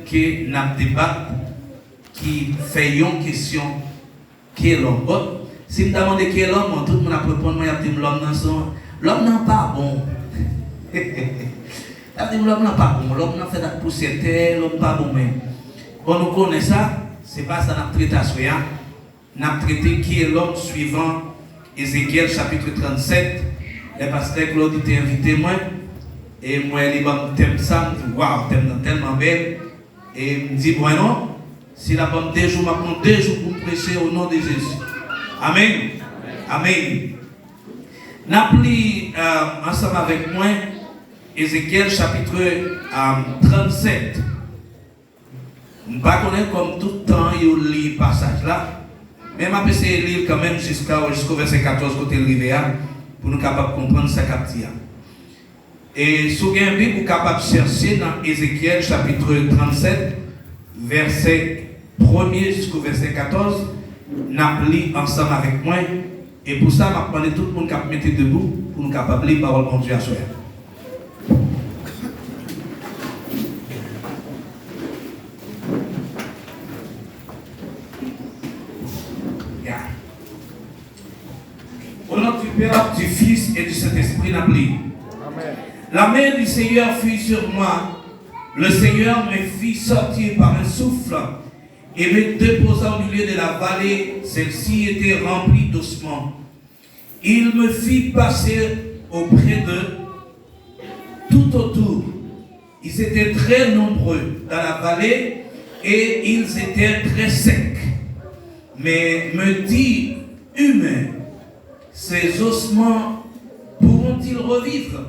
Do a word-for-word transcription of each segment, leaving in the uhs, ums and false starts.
ke n ap debat, ki fè yon kesyon, qui est l'homme? Bon, si m ta mande qui est l'homme, tout moun ap reponn mwen, y ap di m lòm nan se yon, lòm nan pa bon. Y ap di m lòm nan pa bon, lòm nan fèt ak pousyè tè, lòm pa bon menm. Bon, nou konnen sa, se pa sa n ap trete aswè a. N ap trete qui est l'homme suivant Ézéchiel chapitre trannsenk. Lè pastè Claudy te envite mwen, e m wè li ban m tèm sa, m di, waw, tèm nan tèlman bèl. E m di, bon, non, si l ap ban m de jou, m ap pran de jou pou m preche o non de Jezi. Amèn. Amèn. N ap li euh, ansanm avèk mwen Ézéchiel chapitre euh, trannsenk. M pa konnen kòm tout tan yo li pasaj la, men m ap eseye li l kanmenm jiska, jisko vèsè katòz kote l rive a, pou nou kapab konprann sa k ap di a. E si w gen Bib, ou kapab chèche nan Ezekyèl chapitre trannsenk, vèsè premye jisko vèsè katòz, n ap li ansanm avèk mwen. E pou sa, m ap mande tout moun k ap mete debou pou nou kapab li pawòl Bondye aswè a. Ya. Au nom du Père, du Fils et du Saint-Esprit, n ap li. Amen. La main du Seigneur fut sur moi. Le Seigneur me fit sortir par un souffle et me déposa au milieu de la vallée. Celle-ci était remplie d'ossements. Il me fit passer auprès d'eux tout autour. Ils étaient très nombreux dans la vallée et ils étaient très secs. Mais me dit, humain, ces ossements pourront-ils revivre?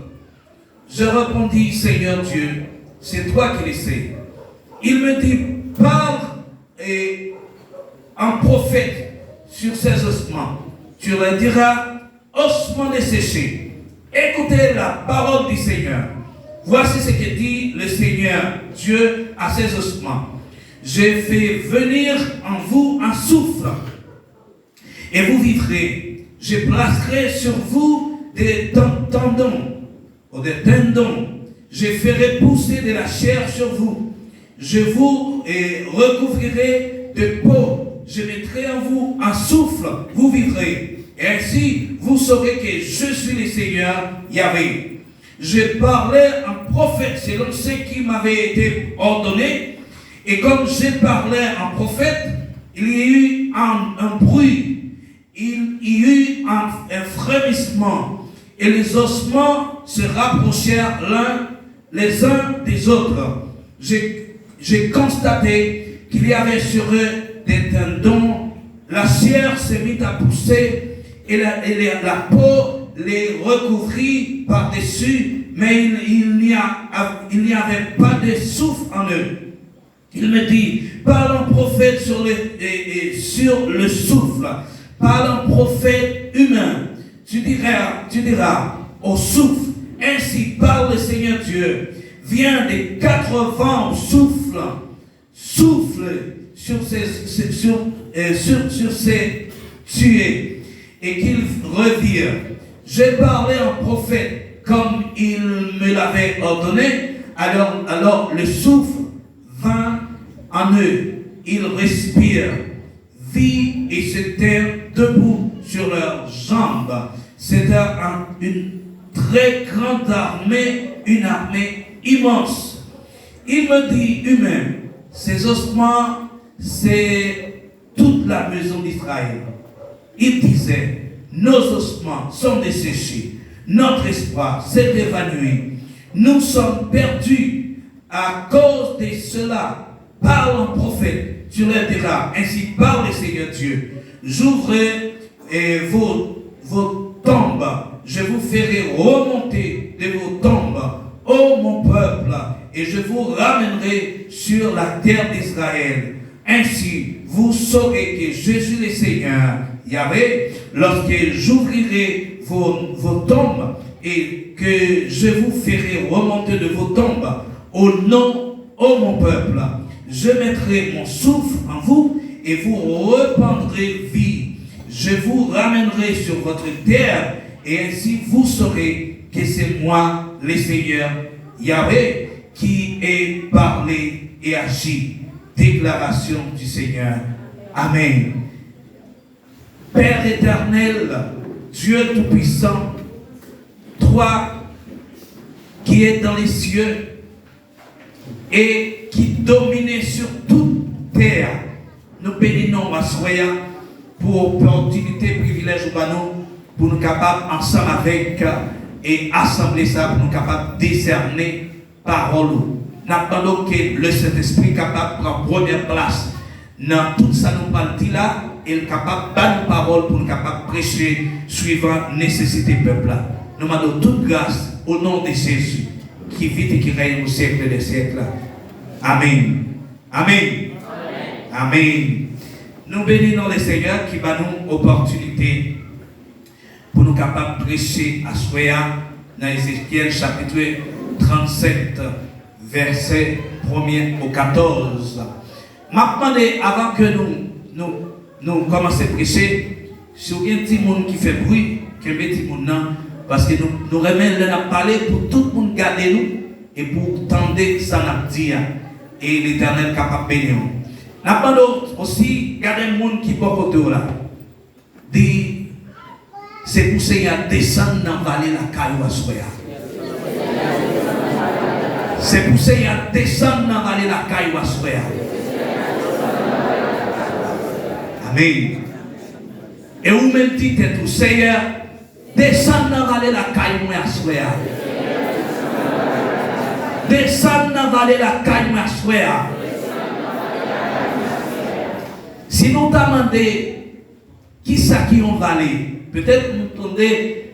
Je répondis, Seigneur Dieu, c'est toi qui le sais. Il me dit, parle et en prophète sur ces ossements. Tu leur diras, ossements desséchés, écoutez la parole du Seigneur. Voici ce que dit le Seigneur Dieu à ces ossements. Je fais venir en vous un souffle et vous vivrez. Je placerai sur vous des ten- tendons, ou des tendons. Je ferai pousser de la chair sur vous. Je vous eh, recouvrirai de peau. Je mettrai en vous un souffle. Vous vivrez. Ainsi, vous saurez que je suis le Seigneur Yahweh. Je parlais en prophète selon ce qui m'avait été ordonné. Et comme je parlais en prophète, il y eut un, un bruit, il y eut un, un frémissement, et les ossements se rapprochèrent l'un les uns des autres. J'ai j'ai constaté qu'il y avait sur eux des tendons. La chair se mit à pousser et la, et la, la peau les recouvrit par-dessus, mais il, il n'y a- il n'y avait pas de souffle en eux. Il me dit, parle en prophète sur le, et- et sur le souffle, parle en prophète humain. Tu diras, tu diras au souffle, ainsi parle le Seigneur Dieu, viens des quatre vents au souffle, souffle sur ces, sur, sur, euh, sur, sur ces tués et qu'ils revirent. Je parlais en prophète comme il me l'avait ordonné, alors, alors le souffle vint en eux, ils respirèrent, virent et se tinrent debout sur leurs jambes. C'était un- une très grande armée, une armée immense. Il me dit, humain, ces ossements, c'est toute la maison d'Israël. Il disait, nos ossements sont desséchés, notre espoir s'est évanoui, nous sommes perdus. À cause de cela, parle en prophète, tu leur diras, ainsi parle le Seigneur Dieu, j'ouvrirai et vos, vos tombes, je vous ferai remonter de vos tombes, ô mon peuple, et je vous ramènerai sur la terre d'Israël. Ainsi, vous saurez que je suis le Seigneur, Yahweh, lorsque j'ouvrirai vos, vos tombes et que je vous ferai remonter de vos tombes, au nom, ô mon peuple, je mettrai mon souffle en vous et vous reprendrez vie. Je vous ramènerai sur votre terre et ainsi vous saurez que c'est moi, le Seigneur Yahweh, qui ai parlé et agis. Déclaration du Seigneur. Amen. Père éternel, Dieu tout-puissant, toi qui es dans les cieux et qui domine sur toute terre, nou beni non w aswè a pou opòtinite, privilèj ou ban nou pou nou kapab ansanm avèk e asanble sa pou nou kapab desène pawòl ou. N ap mande w ke Lesentespri kapab pran premyè plas nan tout sa nou pral di la, e l kapab ba nou pawòl pou nou kapab preche swivan nesesite pèp la. Nou mande w tout gras, o non de Jezi, ki viv e ki règne au siècle des siècles. Amen. Amen. Amen. Nou beni non Lesenyè ki ba nou opòtinite pou nou kapab preche aswè a nan Ezekyèl chapit trannsenk, vèsè premye o katòz. M ap mande, avan ke nou, nou, nou kòmanse preche, si w gen timoun ki fè bri, kenbe timoun nan, paske nou, nou renmen lè n ap pale pou tout moun gade nou e pou tande sa n ap di a, e Letènèl kapab beni w. N ap mande w osi gade moun ki bò kote w la. Di, se pou Senyè a desann nan vale lakay ou aswè a. Se pou Senyè a desann nan vale lakay ou aswè a. Amen. E ou menm di tèt ou, Senyè, desann nan vale lakay mwen aswè a. Desann nan vale lakay mwen aswè a. Si nou ta mande kisa ki yon vale? Petèt nou tande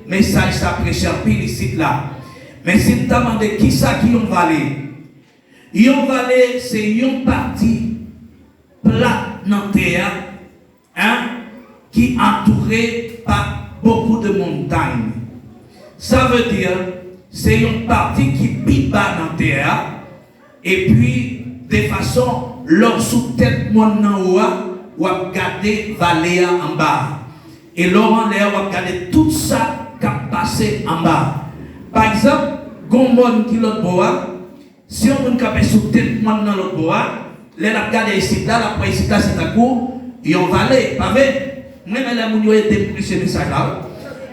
mesaj sa preche anpil isit la. Men si n ta mande kisa ki yon vale? Yon vale se yon pati plat nan tè a, hein, ki antoure pa bokou de montagnes. Sa vle di, se yon pati ki pi ba nan tè a, epi de fason, lè w sou tèt mòn nan wo a, w ap gade vale a anba a. E lè w anlè a, w ap gade tout sa k ap pase anba a. Pa egzanp, gon mòn ki lòt bò a, si yon moun kanpe sou tèt mòn nan lòt bò a, lè l ap gade isit la, l ap wè isit la se tankou yon vale, pa vre? Mwen renmen lè moun yo ede m preche mesaj la, wi.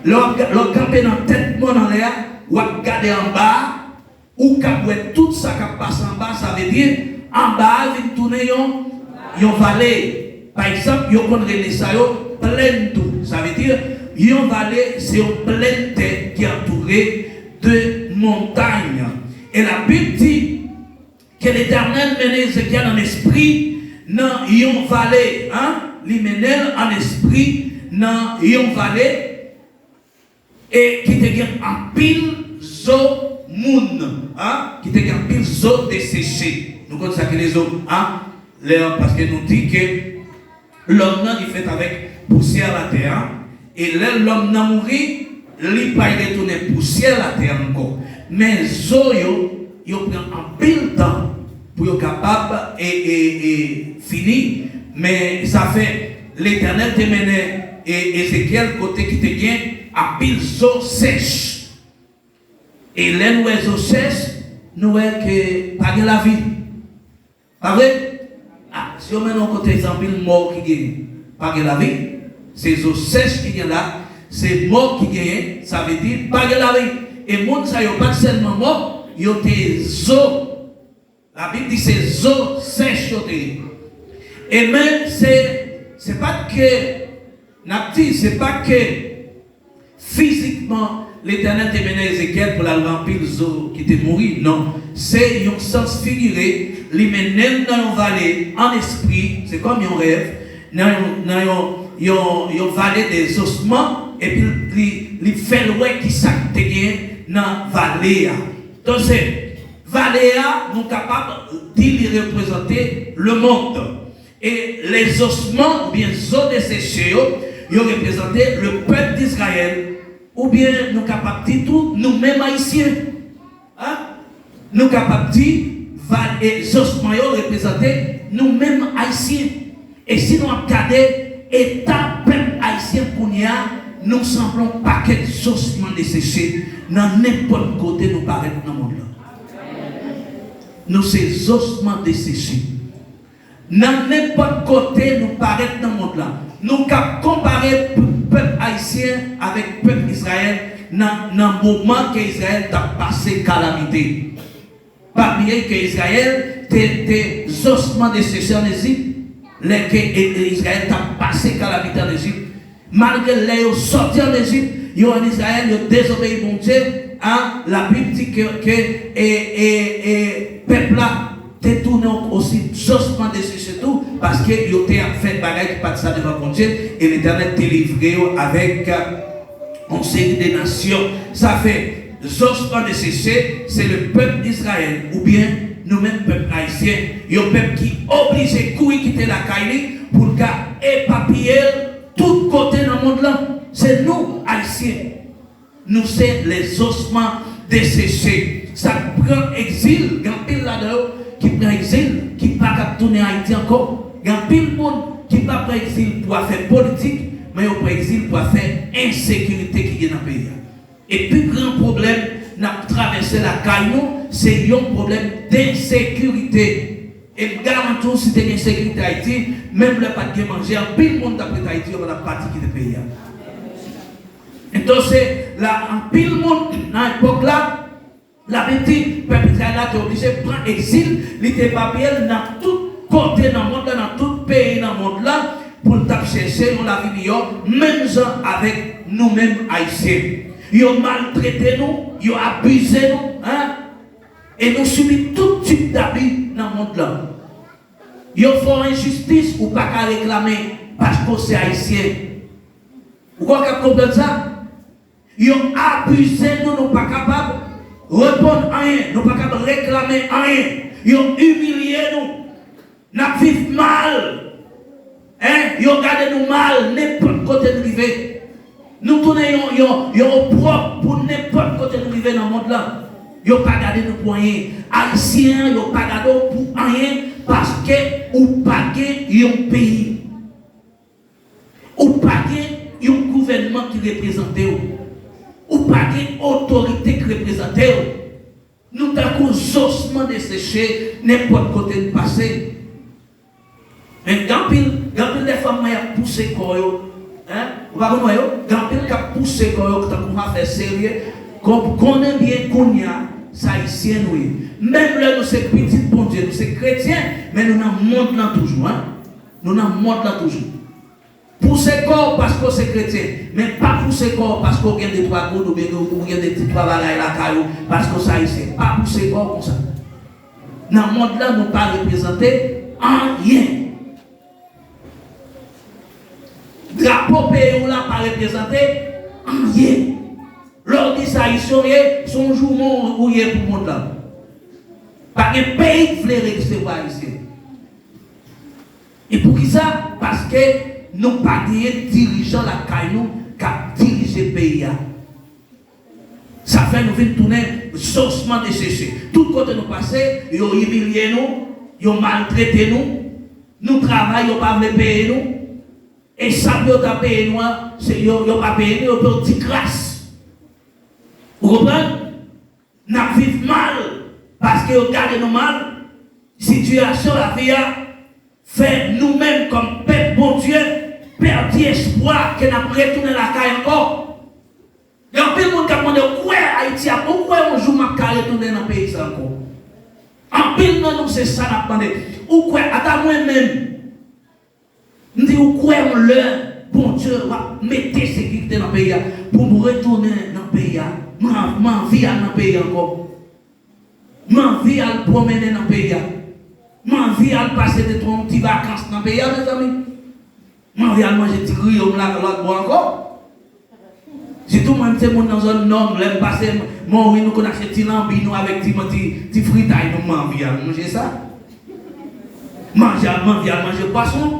Lè w ap ga-, lè w kanpe nan tèt mòn anlè a, w ap gade anba a, ou kab wè tout sa k ap pase anba, sa vle di, anba a vin tounen yon, yon vale. Pa egzanp, yo konn rele sa yo plèn tou. Sa vle di, yon vale, se yon plèn tè ki antoure de montagnes. E Labib di ke Letènèl mennen Ezekyèl an espri nan yon vale, hein? Li mennen l an espri nan yon vale, e ki te gen anpil zo moun, hein? Ki te gen anpil zo deseche. Nou konn sa ki le zo, hein? Lè, paske nou di ke lòm nan, li fèt avèk pousyè latè a, e lè lòm nan mouri, li pral retounen pousyè latè ankò. Men zo yo, yo pran anpil tan pou yo kapab e, e, e fini, men sa fè Letènèl te mennen e, Ezekyèl kote ki te gen anpil zo sèch. E lè nou wè zo sèch, nou wè ke pa gen lavi. Pa vre? Ah, si yo mennen w kote se anpil mò ki genyen, pa gen lavi. Se zo sèch ki gen la, se mò ki genyen, sa vle di pa gen lavi. E moun sa yo pa t sèlman mò, yo te zo. Labib di se zo sèch yo te ye. E men, se, se pa t ke, n ap di, se pa ke fizikman, Letènèl te mennen Ezekyèl pou l al wè anpil zo ki te mouri. Non. Se yon sans figire, li mennen l nan yon vale an espri, se kòm yon rèv, nan yon, nan yon, yon, yon vale de zosman, epi li, li fè l wè kisa k te gen nan vale a. Donk, se vale a, nou kapab di li reprezante lemonn. E lezosman oubyen zo deseche yo, yo reprezante le pèp d'Izrayèl, oubyen nou kapab di tou nou menm Ayisyen. Hein? Nou kapab di va-, e zosman yo reprezante nou menm Ayisyen. E si nou ap gade eta pèp ayisyen kounye a, nou sanble yon pakèt zosman deseche nan nenpòt kote nou parèt nan mond lan. Nou se zosman deseche. Nan nenpòt kote nou parèt nan mond lan, nou kab konpare p-, pèp ayisyen avèk pèp Izrayèl nan, nan moman ke Izrayèl t ap pase kalamite. Pa bliye ke Izrayèl te, te zosman deseche ann Ejip, lè ke e, e, Izrayèl t ap pase kalamite ann Ejip. Malgre lè yo sòti ann Ejip, yo ann Izrayèl, yo dezobeyi Bondye, a, Labib di ke, ke e, e, e, pèp la te tounen osi zosman deseche tou, paske yo te ap fè bagay ki pa t sa devan Bondye, e Letènèl te livre yo avèk, a, yon seri de nasyon. Sa fè, zosman deseche, se le pèp Izrayèl, oubyen nou menm pèp ayisyen, yon pèp ki oblije kouri kite lakay li pou l ka epapiye l tout kote nan mond lan. Se nou, Ayisyen. Nou se les ossements desséchés. Sa k pran egzil, gen anpil ladan yo ki pran egzil, ki pa kab tounen Ayiti ankò. Gen anpil moun ki pa pran egzil pou afè politik, men yo pran egzil pou afè ensekirite ki gen nan peyi a. E pi gran pwoblèm n ap travèse lakay nou, se yon pwoblèm d ensekirite. E m garanti w, si te gen sekirite Ayiti, menm lè pa t gen manje, anpil moun t ap ret Ayiti, yo pa t ap pati kite peyi a. Entonse, la, anpil moun nan epòk la, Labib di, pèp Izrayèl la te oblije pran egzil, li te epapiye l nan tout kote nan mond lan, nan tout peyi nan mond lan, pou l t ap chèche yon lavi miyò, menm jan avèk nou menm Ayisyen. Yo maltrete nou, yo abize nou, en, e nou sibi tout tip dabi nan mond lan. Yo fè w enjistis, ou pa ka reklame paske w se Ayisyen. Ou kwè w kab konprann sa? Yo abize nou, nou pa kapab reponn anyen, nou pa kapab reklame anyen. Yo imilye nou. N ap viv mal. En, yo gade nou mal nenpòt kote n rive. Nou tounen yon, yon, yon opwòb pou nenpòt kote n rive nan mond lan. Yo pa gade nou pou anyen. Ayisyen an, yo pa gade w pou anyen paske ou pa gen yon peyi. Ou pa gen yon gouvènman ki reprezante w. Ou pa gen otorite ki reprezante w. Nou tankou zosman deseche nenpòt kote n pase. Men gen anpil, gen anpil dèfwa m wè y ap pouse kò yo. En? Ou pa konn wè yo? Gen anpil k ap pouse kò yo tankou yon afè serye. Kon-, konnen byen kounye a, se Ayisyen nou ye. Menm lè nou se pitit Bondye, nou se kretyen, men nou nan mond lan toujou, en? Nou nan mond lan toujou. Pouse kò w paske w se kretyen, men pa pouse kò w paske w gen de twa goud oubyen ou gen de ti twa bagay lakay ou, paske w se Ayisyen. Pa pouse kò w konsa. Nan mond lan, nou pa reprezante anyen. Drapo peyi w la pa reprezante anyen. Lè w di se Ayisyen w ye, se yon joumon ou ye pou mond lan. Pa gen peyi k vle resevwa Ayisyen. E poukisa? Paske nou pa genyen dirijan lakay nou k ap dirije peyi a. Sa fè nou vin tounen zosman deseche. Tout kote nou pase, yo imilye nou, yo maltrete nou. Nou travay, yo pa vle peye nou. E sa pou yo ta peye nou an, se yo, yo pa peye nou, yo pou yo di kras. Ou konprann? N ap viv mal paske yo gade nou mal. Sitiyasyon lavi a fè nou menm kòm pèp Bondye pèdi espwa ke n ap retounen lakay ankò. Gen anpil moun k ap mande, ou kwè Ayiti ap, ou kwè yon jou m ap ka retounen nan peyi sa ankò? Anpil nan nou se sa n ap mande. Ou kwè, ata mwen menm, m di, ou kwè yon lè Bondye w ap mete sekirite nan peyi a pou m retounen nan peyi a? M an-, m anvi al nan peyi a ankò. M anvi al pwonmennen nan peyi a. M anvi al pase de twa ti vakans nan peyi a, mezanmi. M anvi al manje ti griyo m la lòt bò ankò. Sitou mwen, m se moun nan zòn Nò, lè m pase Mòwi, nou konn achte ti lanbi nou avèk ti, ti, ti fritay nou, m anvi al manje sa. Manje, m anvi al manje pwason.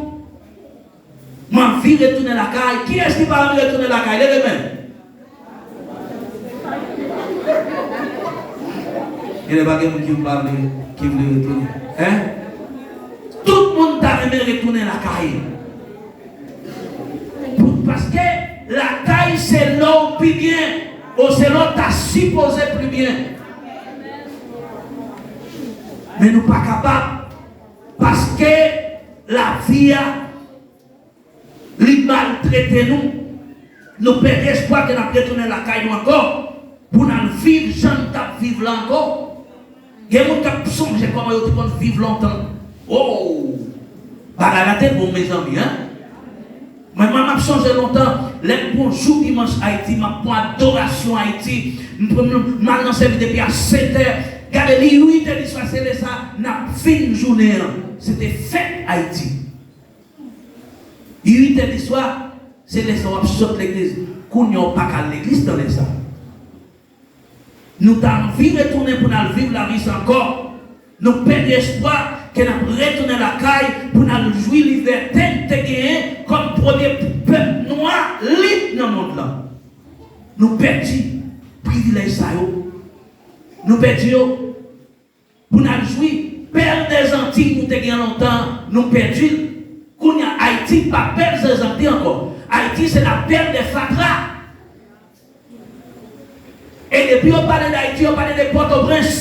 M anvi retounen lakay. Kiyès ki pa anvi retounen lakay? Leve men. Genlè pa gen moun ki pa vle, ki vle retounen. En? Tout moun ta renmen retounen lakay. Pou, paske lakay se la w pi byen, o se la w ta sipoze pi byen. Men nou pa kapab, paske lavi a, li maltrete nou. Nou pèdi espwa ke n ap retounen lakay nou ankò, pou n al viv jan n t ap viv la ankò. Gen moun k ap sonje kòman yo te konn viv lontan. Oh! Bagay la te bon, mezanmi, en? Mwen, mwen, m ap sonje lontan, lè m pran jou dimanch Ayiti, m ap pran adorasyon Ayiti, m pran, m al nan sèvis depi a sèt è. Gade, li uit è di swa, se lè sa n ap fin jounen an. Se te fèt Ayiti. Uit è di swa, se lè sa w ap sot legliz. Kounye a w pa ka al legliz nan lè sa. Nou ta anvi retounen pou n al viv lavi sa ankò. Nou pèdi espwa ke n ap retounen lakay pou n al jwi libète n te genyen kòm premye pèp nwa lib nan mond lan. Nou pèdi privilèj sa yo. Nou pèdi yo. Pou n al jwi pèl dèzantiy nou te gen lontan, nou pèdi l. Kounye a, Ayiti pa pèl dèzantiy ankò. Ayiti se la pèl dè fatra. E depi yo pale d Ayiti, yo pale de Pòtoprens.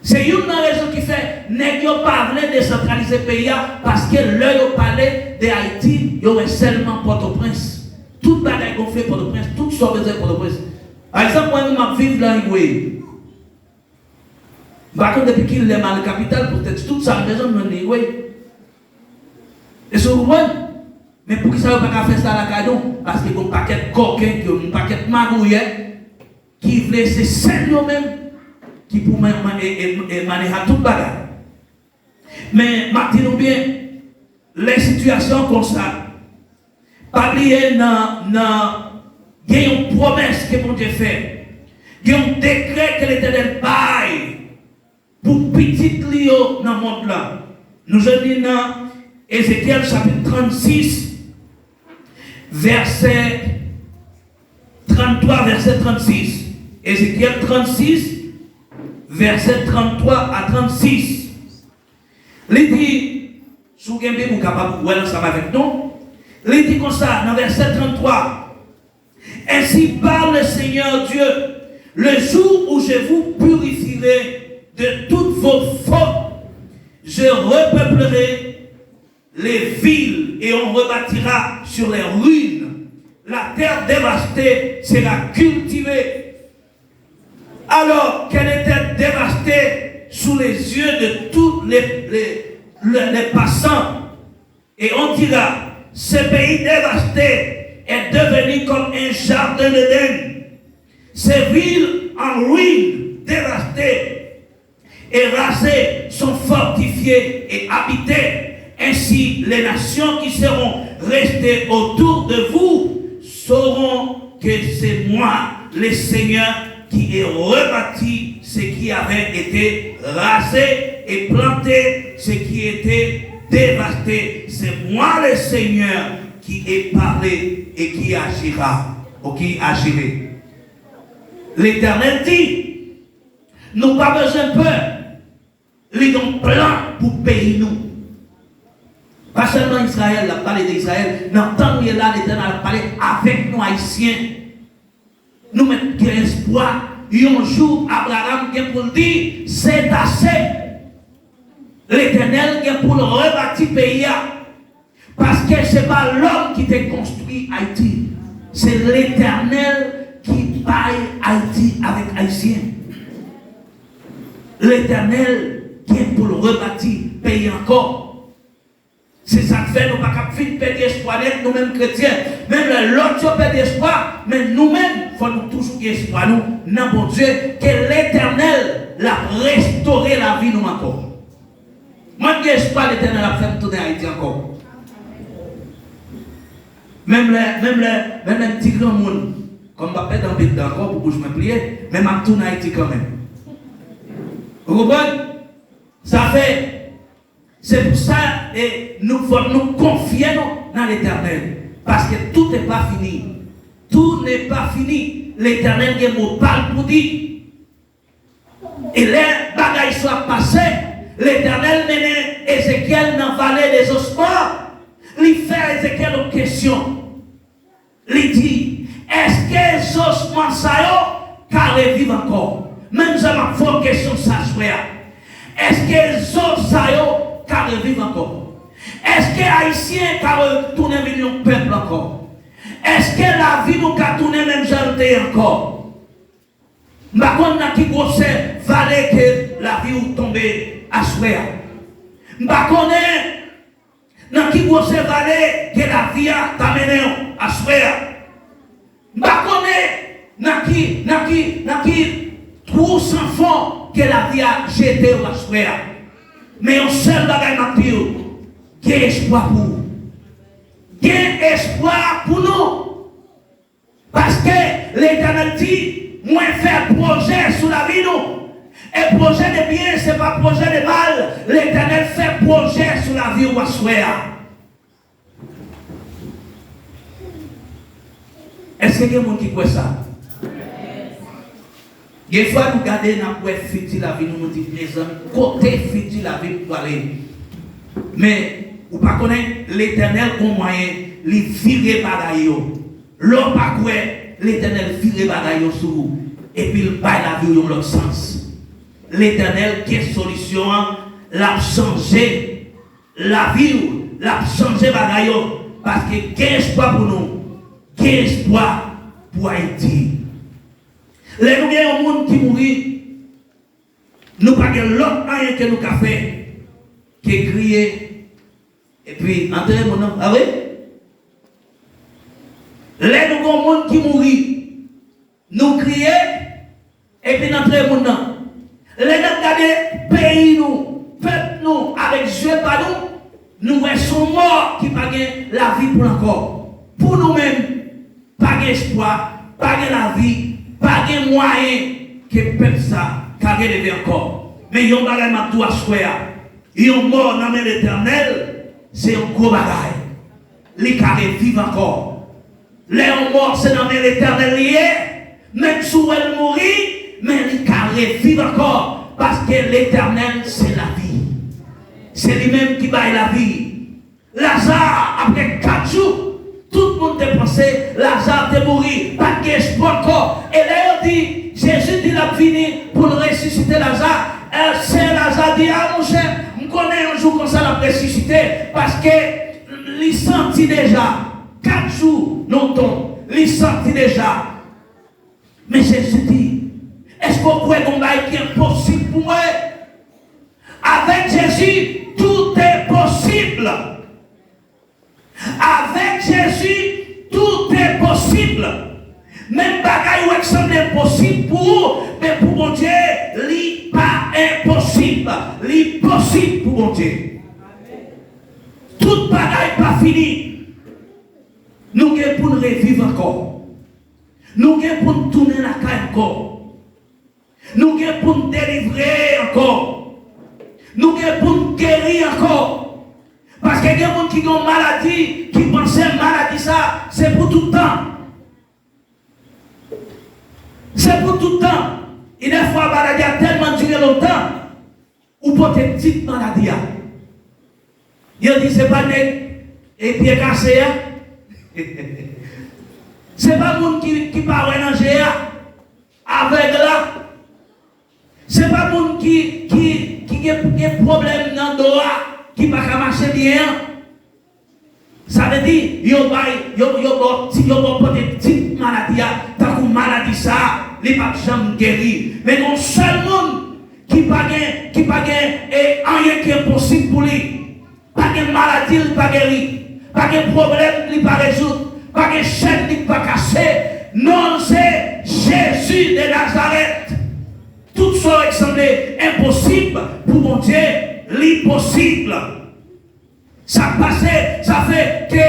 Se youn nan rezon ki fè nèg yo pa vle desantralize peyi a, paske lè yo pale de Ayiti, yo wè sèlman Pòtoprens. Tout bagay gonfle Pòtoprens, tout sa w bezwen Pòtoprens. Pa egzanp, mwen menm m ap viv nan Higüey. M pa konn depi kilè m al kapital, poutèt tout sa m bezwen m jwenn li, wi. Èske w konprann? Men poukisa yo pa ka fè sa lakay nou? Paske gon pakèt kòken, gon pakèt magouyè ki vle se sèl yo menm ki pou man-, man-, e, e, e maneja tout bagay. Men, m ap di nou byen, lè sitiyasyon konsa, pa bliye nan, nan, gen yon pwomès ke Bondye fè. Gen yon dekrè ke Letènèl bay pou pitit li yo nan mond lan. Nou jwenn li nan Ezekyèl chapit trannsis, vèsè tranntwa, vèsè trannsis. Ezekyèl trannsis, vèsè tranntwa a trannsis. Li di, si w gen Bib, ou kapab wè l ansanm avèk nou. Li di konsa nan vèsè tranntwa, Ainsi parle le Seigneur Dieu, le jour où je vous purifierai de toutes vos fautes, je repeuplerai les villes et on rebâtira sur les ruines. La terre dévastée sera cultivée. Alors qu'elle était dévastée sous les yeux de tous les, les, les, les passants. Et on dira, ce pays dévasté est devenu comme un jardin d'Éden. Ces villes en ruine, dévastées et rasées, sont fortifiées et habitées. Ainsi, les nations qui seront restées autour de vous sauront que c'est moi, le Seigneur, qui ai rebâti ce qui avait été rasé et planté ce qui était dévasté. C'est moi, le Seigneur, qui ai parlé et qui agira, ou qui agirai. Letènèl di, nou pa bezwen pè. Li gen yon plan pou peyi nou. Pa sèlman Izrayèl, l ap pale de Izrayèl. Nan tan nou ye la, Letènèl ap pale avèk nou, Ayisyen. Nou mèt gen espwa. Yon jou, Abraram gen pou l di, "C'est assez." Letènèl gen pou l rebati peyi a. Paske se pa lòm ki te konstwi Ayiti. Se Letènèl ki bay Ayiti avèk Ayisyen. Letènèl gen pou l rebati peyi ankò. Se sa k fè nou pa kab fin pèdi espwa nèt, nou menm kretyen. Menm lè lòt yo pèdi espwa, men nou menm, fò nou toujou gen espwa nou nan Bondye, ke Letènèl l ap restore lavi nou ankò. Mwen gen espwa Letènèl ap fè m tounen Ayiti ankò. Menm lè, menm lè, menm lè m ti granmoun, kòm m p ap pèdi anpil dan ankò pou bouch mwen pliye, men m ap tounen Ayiti kanmenm. Ou konprann? Sa fè, se pou sa, e nou, fò nou konfye nou nan Letènèl, paske tout n'est pas fini. Tout n'est pas fini. Letènèl gen mo pa l pou di. E lè bagay sa ap pase, Letènèl mennen Ezekyèl nan vale de zosmò. Li fè Ezekyèl yon kesyon. Li di, "Èske zosmò sa yo ka reviv ankò?" Menm jan m ap fè w kesyon sa aswè a. Èske zo sa yo ka reviv ankò? Èske Ayisyen ka retounen vin yon pèp ankò? Èske lavi nou ka tounen menm jan l te ye ankò? M pa konn nan ki gwosè vale ke lavi w tonbe aswè a. M pa konnen nan ki gwosè vale ke lavi a ta mennen w aswè a. M pa konnen nan ki, nan ki, nan ki twou san fon ke lavi a jete w aswè a. Men yon sèl bagay m ap di w, gen espwa pou ou. Gen espwa pou nou. Paske Letènèl di, mwen fè pwojè sou lavi nou. E pwojè de byen, se pa pwojè de mal. Letènèl fè pwojè sou lavi w aswè a. Èske gen moun ki kwè sa? Gen fwa nou gade, n ap wè fiti lavi nou, nou di, mezanmi, kote fiti lavi m prale? Men, ou pa konnen, Letènèl gon mwayen, li vire bagay yo. Lè w pa kwè, Letènèl vire bagay yo sou ou, epi l bay lavi w yon lòt sans. Letènèl gen solisyon an, l ap chanje lavi w, l ap chanje bagay yo, paske gen espwa pou nou, gen espwa pou Ayiti. Lè nou gen yon moun ki mouri, nou pa gen lòt anyen ke nou ka fè ke kriye, epi antere moun nan, pa vre? Lè nou gen yon moun ki mouri, nou kriye, epi n antre moun nan. Lè n ap gade peyi nou, pèp nou, avèk zye pa nou, nou wè se yon mò ki pa gen lavi pou l ankò. Pou nou menm, pa gen espwa, pa gen lavi, pa gen mwayen ke pèp sa ka releve ankò. Men yon bagay m ap di w aswè a, yon mò nan men Letènèl, se yon gwo bagay. Li ka reviv ankò. Lè yon mò se nan men Letènèl li ye, menm si w wè l mouri, men li ka reviv ankò, paske Letènèl se lavi. Se li menm ki bay lavi. Laza, apre kat jou, tout moun te panse Laza te mouri, pa t gen espwa ankò. E lè yo di, Jezi di l ap vini pou l resisite Laza, e, sè Laza di, a monchè, m konnen yon jou konsa l ap resisite, paske li santi deja, kat jou nan tonm, li santi deja. Men Jezi di, èske w kwè gon bagay ki enposib pou mwen? Avèk Jezi, tout est possible. Avèk Jezi, tout est possible. Menm bagay ou wè k sanble enposib pou ou, men pou Bondye, li pa enposib. Li posib pou Bondye. Tout bagay pa fini. Nou gen pou n reviv ankò. Nou gen pou n tounen lakay ankò. Nou gen pou n delivre ankò. Nou gen pou n geri ankò. Paske gen moun ki gen yon maladi, ki panse maladi sa, se pou tout tan. Se pou tout tan. E dèfwa maladi a tèlman dire lontan, ou pote tit maladi a. Yo di se pa nèg e pye kase a. Se pa moun ki, ki pa wè nan je a, avèg la. Se pa moun ki, ki, ki gen, gen pwoblèm nan do a, ki pa ka mache byen an. Sa vle di, yo bay, yo, yo ba w ti, yo ba w pote tit maladi a, tankou maladi sa a, li p ap janm geri. Men gen yon sèl moun ki pa gen, ki pa gen, e, anyen ki enposib pou li. Pa gen maladi li pa geri. Pa gen pwoblèm li pa rezoud. Pa gen chèn li pa kase. Non l se Jezi de Nazarèt. Tout sa w wè ki sanble enposib pou Bondye, li posib. Sa k pase, sa fè ke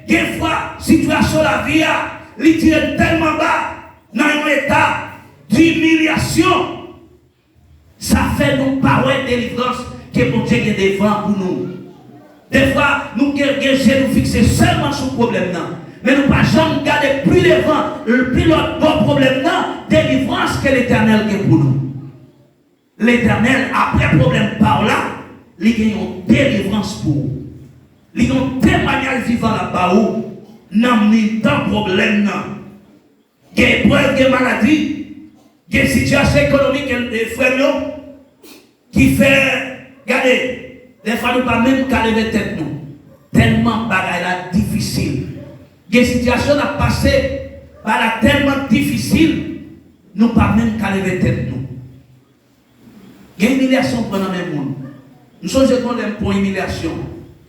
gen fwa sitiyasyon lavi a, li tire n tèlman ba nan yon eta dimilyasyon. Sa fè nou pa wè delivrans ke Bondye gen devan pou nou. Defwa, nou gen, gen je nou fikse sèlman sou pwoblèm nan. Men nou pa janm gade pi devan, pi lòt bò pwoblèm nan, delivrans ke Letènèl gen pou nou. Letènèl, apre pwoblèm pa w la, li gen yon delivrans pou ou. Li gen yon temwayaj vivan l ap ba ou nan mitan pwoblèm nan. Gen eprèv, gen maladi, gen sitiyasyon ekonomik, e, e, frè m yo. Ki fè, gade, dèfwa nou pa menm ka leve tèt nou. Tèlman bagay la difisil. Gen sitiyasyon n ap pase, bagay la tèlman difisil, nou pa menm ka leve tèt nou. Gen imilyasyon w pran nan men moun. M sonje gen yon lè m pran imilyasyon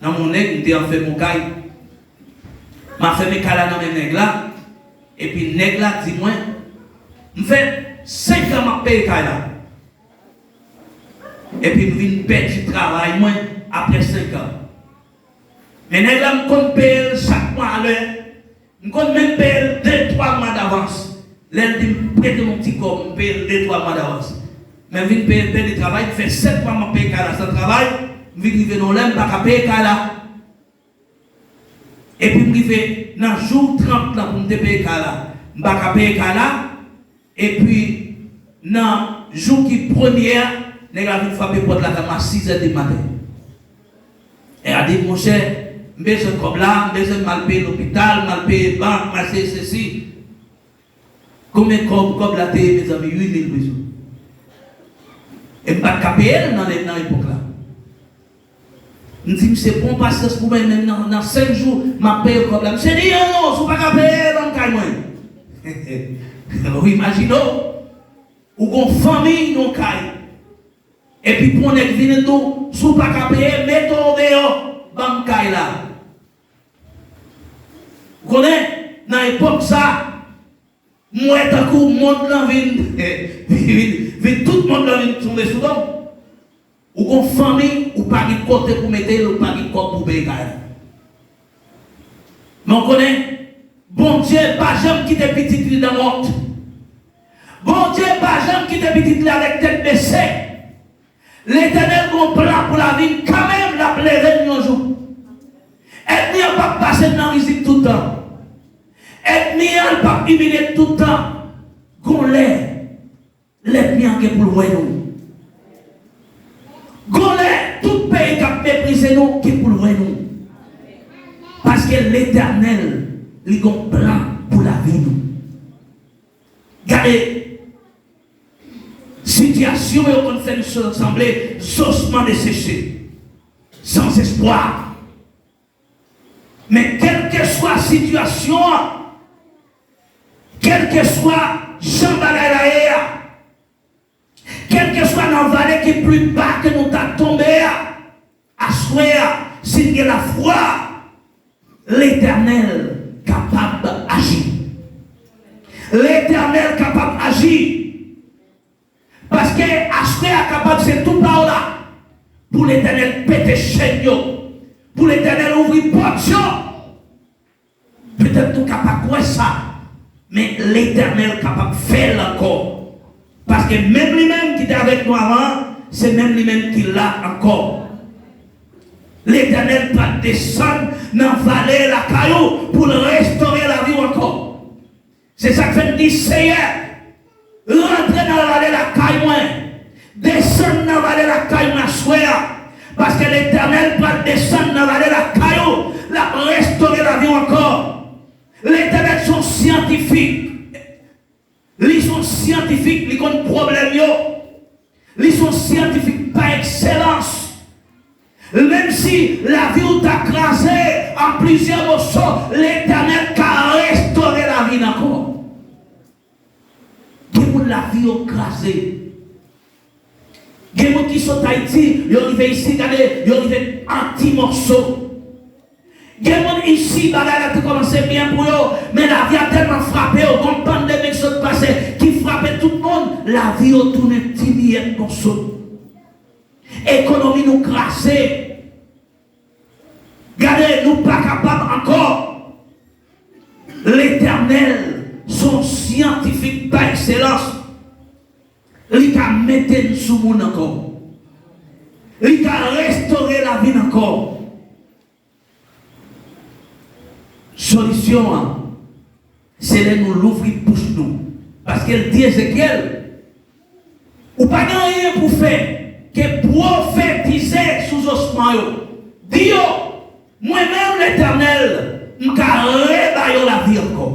nan men yon nèg, m te anfèmen yon kay. M ap fèmen kay la nan men nèg la, epi nèg la di mwen, m fè senk an m ap peye kay la. Epi m vin pèdi travay mwen apre senk an. Men nèg la m konn peye l chak mwa alè. M konn menm peye l de, twa mwa davans. Lè l di m prete m yon ti kòb, m peye l de, twa mwa davans. Men m vin peye, pèdi travay, m fè sèt mwa m ap peye kay la san travay, m vin rive nan yon lè m pa ka peye kay la. Epi m rive nan jou trant lan pou m te peye kay la, m pa ka peye kay la. Epi nan jou ki premye a, nèg la vin frape pòt lakay mwen a sizè di maten. Nèg la di, monchè, m bezwen kòb la, m bezwen m al peye lopital, m al peye bank, m al peye sesi. Konbyen kòb, kòb la te ye, mezanmi? Uit mil peso. E m pa t ka peye l nan, nan epòk la. M di misye, pran pasyans pou mwen, men nan, nan senk jou, m ap peye kòb la. Misye di, non, non, si w pa ka peye, ban m kay mwen. Ou imajine w, ou gon fanmi, yon kay. Epi pou yon nèg vin di w, si w pa ka peye, mete w deyò, ban m kay la. Ou konnen, nan epòk sa, m wè tankou mond lan vin, vin, vin, tout mond lan vin tonbe sou do m. Ou gon fanmi, ou pa gen kote pou mete l, ou pa gen kòb pou peye kay la. Men w konnen, Bondye pa janm kite pitit li nan wont. Bondye pa janm kite pitit li avèk tèt bese. Letènèl gon plan pou lavi n kanmenm, l ap leve n yon jou. Ènmi an p ap pase n nan rizib tout tan. Ènmi an p ap imilye n tout tan. Gon lè, lènmi an gen pou l wè nou. Gon lè, tout peyi k ap meprize nou gen pou l wè nou. Paske Letènèl, li gon plan pou lavi nou. Gade, sitiyasyon yo konn fè n sanble zosman deseche, san espwa. Men kèlkeswa sitiyasyon an, kèlkeswa jan bagay la ye a, kèlkeswa nan vale ki pli ba ke nou ta tonbe a, aswè a, si n gen lafwa, Letènèl kapab aji. Letènèl kapab aji. Paske aswè a kapab se tou pa w la pou Letènèl pete chèn yo, pou Letènèl ouvri pòt yo. Petèt nou ka pa kwè sa, men Letènèl kapab fè l ankò. Paske menm li menm ki te avèk nou avan an, se menm li menm ki la ankò. Letènèl pral desann nan vale lakay ou pou l restore lavi w ankò. Se sa k fè n di, Seyè, rantre nan vale lakay mwen, desann nan vale lakay mwen aswè a, paske Letènèl pral desann nan vale lakay ou, l ap restore lavi w ankò. Letènèl se yon syantifik. Li se yon syantifik, li konn pwoblèm yo. Li se yon syantifik pa ekselans. Menm si lavi w ta kraze an plizyè moso, Letènèl ka restore lavi n ankò. Gen moun lavi yo kraze. Gen moun ki sot Ayiti, yo rive isi, gade, yo rive an ti mòso. Gen moun isi, bagay la te kòmanse byen pou yo, men lavi a tèlman frape yo, gon pandemi k sot pase, ki frape tout moun, lavi yo tounen ti miyèt mòso. Ekonomi nou kraze. Gade, nou pa kapab ankò. Letènèl se yon syantifik pa ekselans. Li ka mete n sou moun ankò. Li ka restore lavi n ankò. Solisyon an, se lè nou louvri bouch nou. Paske l di Ezekyèl, ou pa gen anyen pou fè ke pwofetize sou zosman yo. Di yo, mwen menm Letènèl, m ka reba yo lavi ankò.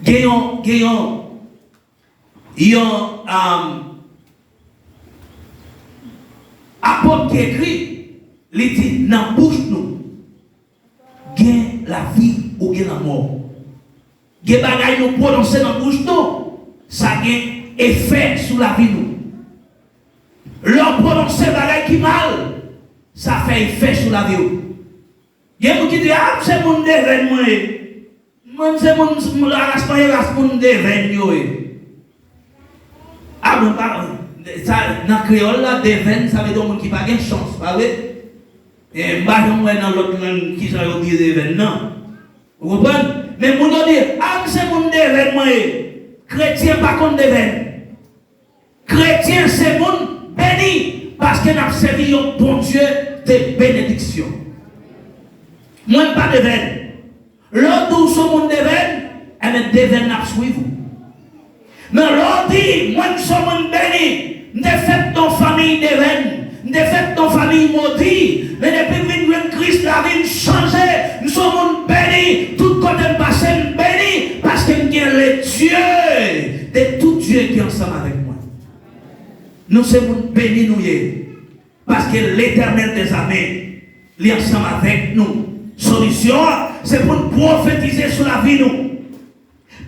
Gen yon, gen yon, yon, um, Apot ki ekri, li di, nan bouch nou, gen lavi ou gen lanmò. Gen bagay nou pwononse nan bouch nou, sa gen efè sou lavi nou. Lè w pwononse bagay ki mal, sa fè efè sou lavi w. Gen moun ki di, a, m se moun Devèn mwen ye. Mwen, m se moun, moun ras mwen ye, ras moun Devèn yo ye. A, mwen pa, sa, nan kreyòl la, Devèn, sa vle di yon moun ki pa gen chans, pa vre? E m pa janm wè nan lòt lang kijan yo di Devèn nan. Ou konprann? Men moun yo di, a, m se moun Devèn mwen ye. Kretyen pa konn Devèn. Kretyen se moun beni, paske n ap sèvi yon Bondye de benediksyon. Mwen, m pa Devèn. Lè w di w se yon moun Devèn, enben, Devèn ap swiv ou. Men lè w di, mwen, m se yon moun beni, m te fèt nan yon fanmiy Devèn, m te fèt nan yon fanmiy modi, men depi m vin jwenn Kris, lavi m chanje, m se yon moun beni, tout kote m pase, m beni, paske m gen le Dieu de tout Dieu ki ansanm avèk mwen. Nou se moun beni nou ye. Paske Letènèl dèzame, li ansanm avèk nou. Solisyon an, se pou n pwofetize sou lavi nou.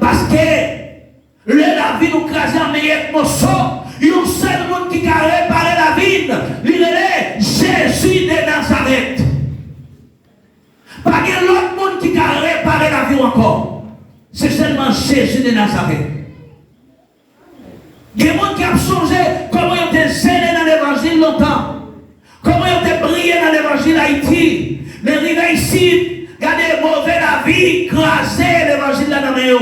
Paske lè lavi nou kraze an miyèt moso, yon sèl moun ki ka repare lavi n, li rele Jezi de Nazarèt. Pa gen lòt moun ki ka repare lavi w ankò. Se sèlman Jezi de Nazarèt. Gen moun ki ap sonje kòman yo te zele nan levanjil lontan, kòman yo te briye nan levanjil Ayiti, men rive isit, gade, move lavi kraze levanjil la nan men yo,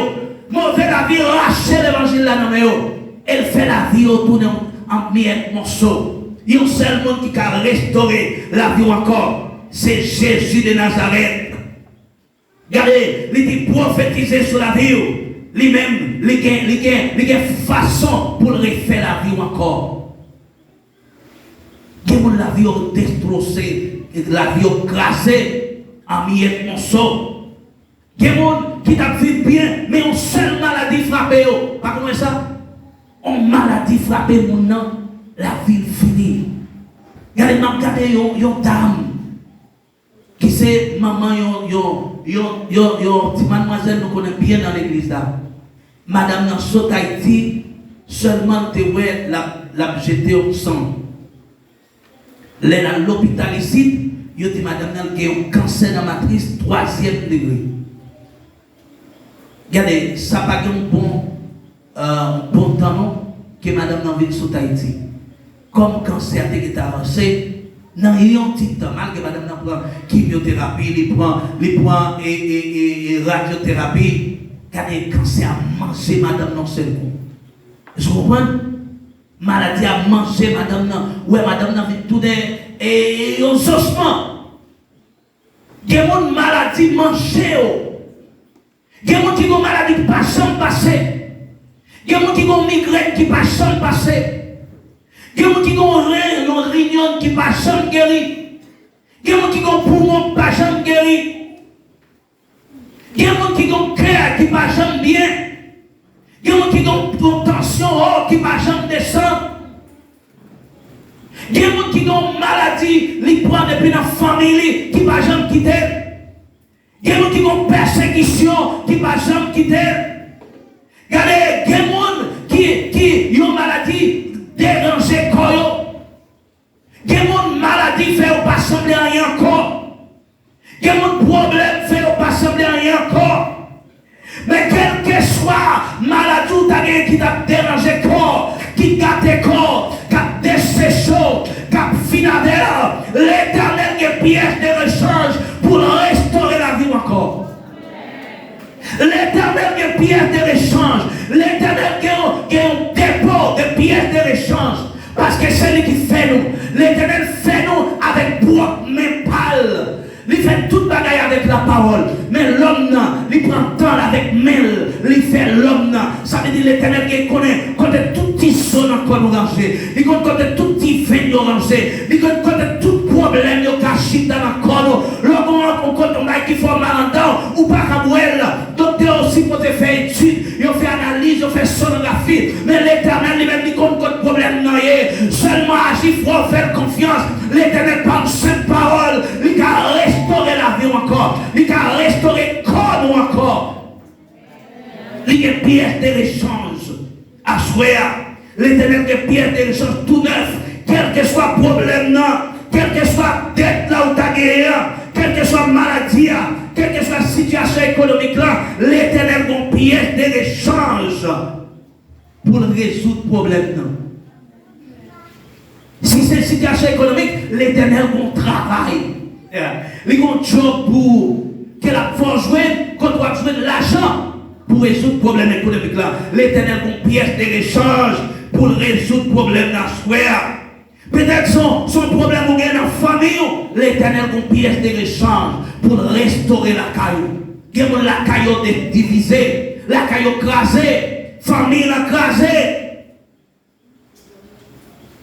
move lavi rache levanjil la nan men yo, e l fè lavi yo tounen an miyèt moso. Yon sèl moun ki ka restore lavi w ankò, se Jezi de Nazarèt. Gade, li di pwofetize sou lavi w. Li menm, li gen, li gen, li gen fason pou l refè lavi w ankò. Gen moun lavi yo destwose, lavi yo kraze an miyèt moso. Gen moun ki t ap viv byen, men yon sèl maladi frape yo. Pa konn wè sa? Yon maladi frape moun nan, lavi l fini. Gade, m ap gade yon, yon dam ki se manman yon, yon, yon, yon, yon ti madmwazèl nou konnen byen nan legliz la. Madanm nan sot Ayiti, sèlman l te wè l ap, l ap jete yon san. Lè l al lopital isit, yo di madanm nan gen yon kansè nan matris twazyèm degre. Gade, sa pa gen yon bon, euh, bon tan non, ke madanm nan vin sot Ayiti. Kòm kansè a te gentan avanse, nan yon ti tan, malgre madanm nan pran kimyoterapi, li pran, li pran, e, e, e, e radyoterapi, gade, kansè a manje madanm nan yon sèl kou. Èske w konprann? Maladi a manje madanm nan. Ou wè madanm nan vin tounen, e, e, yon zosman. Gen moun maladi manje yo. Gen moun ki gen maladi ki pa janm pase. Gen moun ki gen migrèn ki pa janm pase. Gen moun ki gen ren, yon rinyòn ki pa janm geri. Gen moun ki gen poumon ki pa janm geri. Gen moun ki gen kè ki pa janm byen. Gen moun ki gen yon tansyon wo ki pa janm desann. Gen moun ki gen yon maladi li pran depi nan fanmi li ki pa janm kite l. Gen moun ki gen yon pèsekisyon ki pa janm kite l. Gade, gen moun ki, ki yon maladi deranje kò yo. Gen moun maladi fè yo pa sanble anyen ankò. Gen moun pwoblèm fè yo pa sanble anyen ankò. Men kèlkeswa maladi w ta genyen ki t ap deranje kò, ki gate kò, k ap deseche w, k ap fin avè l, Letènèl gen pyès de rechanj pou l restore lavi w ankò. Letènèl gen pyès de rechanj. Letènèl gen, gen yon depo de pyès de rechanj. Paske se li ki fè nou. Letènèl fè nou avèk pwòp men pa l. Li fè tout bagay avèk lapawòl. Men lòm nan, li pran tan l avèk men l. Li fè lòm nan. Sa vle di Letènèl gen konnen kote tout ti zo nan kò nou ranje. Li konn kote tout ti venn yo ranje. Li konn kote tout pwoblèm yo ka chita nan kò nou. Lè w gen yon kote yon bagay ki fè w mal anndan w, ou pa ka wè l. Doktè yo sipoze fè etid, yo fè analiz, yo fè sonografi. Men Letènèl li menm li konn kot pwoblèm nan ye. Sa sèlman aji, fò w fè l konfyans. Letènèl pa yon senp pawòl, li ka restore lavi w ankò, li ka restore kò nou ankò. Li gen pyès de rechanj. Aswè a, Letènèl gen pyès de rechanj tou nèf. Kèlkeswa pwoblèm nan, kèlkeswa dèt la ou ta genyen an, kèlkeswa maladi a, kèlkeswa sitiyasyon ekonomik la, Letènèl gen pyès de rechanj pou l rezoud pwoblèm nan. Si se sitiyasyon ekonomik, Letènèl gon travay. Li gon djòb pou ou ke l ap fè w jwenn, kote w ap jwenn lajan pou rezoud pwoblèm ekonomik la. Letènèl gon pyès de rechanj pou l rezoud pwoblèm nan aswè a. Petèt se yon, se yon pwoblèm ou gen nan fanmi w, Letènèl gon pyès de rechanj pou l restore lakay ou. Gen moun lakay yo de-, divize, lakay yo kraze, fanmi lan kraze.